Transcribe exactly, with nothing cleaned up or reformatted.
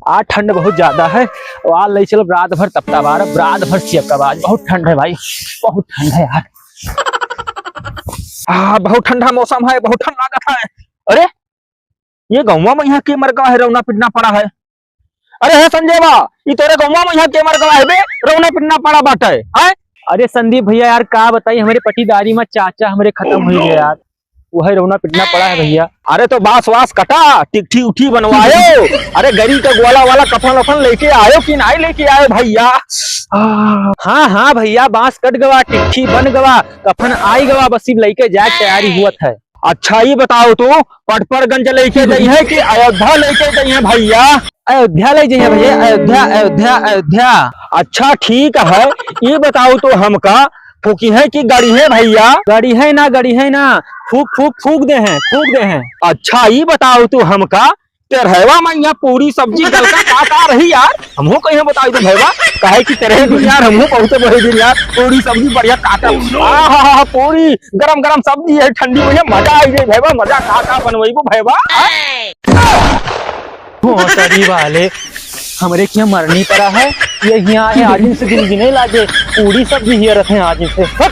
आज ठंड बहुत ज्यादा है, और आज लइ चलब रात भर तपता बार, रात भर सियकब आज। बहुत ठंड है भाई, बहुत ठंड है यार। आ, बहुत ठंडा मौसम है, बहुत ठंड लागत है। अरे, ये गौवा मा इहाँ के मर गवा है, रौना पिटना पड़ा है। अरे हे संजय बा, ई तोरे गौवा मा इहाँ के मर गवा है बे, रौना पिटना पड़ा बाटे, हैं? अरे संदीप भइया यार, का बताई, हमरे पटीदारी मा चाचा हमरे खतम होइ गए यार, वही रौना पिटना पड़ा है भइया। अरे तो बाँस वास कटा, टिकठी उठी बनवायो। अरे गरी का ग्वाला वाला कफन वफन लइके आयो कि नाहीं लइके आयो भइया? हाँ, हाँ भइया, बाँस कट गवा, टिकठी बन गवा, कफन आइ गवा, बस अब लइके जाए के तैयारी हुवत है। अच्छा, ई बताओ तो, पटपरगंज लइके जइहैं कि अयोध्या लइके जइहैं भइया? अयोध्या लइ जइहैं भइया, अयोध्या, अयोध्या, अयोध्या। अच्छा, ठीक है, ई बताओ तो हमका, फूकिहैं कि गड़िहैं भइया? गड़िहैं ना, गड़िहैं ना, फूक, फूक, फूक देहैं, फूक देहैं। अच्छा, ई बताओ तो हमका, तेरहवा मा इहाँ पूरी सब्जी गलका का का रही यार? हमहू कहियो बताइ दो भइवा, काहे कि तेरहे दिन यार हमहू पहुँचे वही दिन यार, पूरी सब्जी बढ़िया काटा। आहा, पूरी गरम गरम सब्जी है, ठंडी में मजा आइ जाए भइवा, मजा का का बनवइबो भइवा। भोसड़ी वाले, हमरे किहाँ मरनी पड़ा है, ये हियाँ आए आजिन से दिल भी नहीं लागे, पूरी सब्जी हिया रखे आजिन से। हट।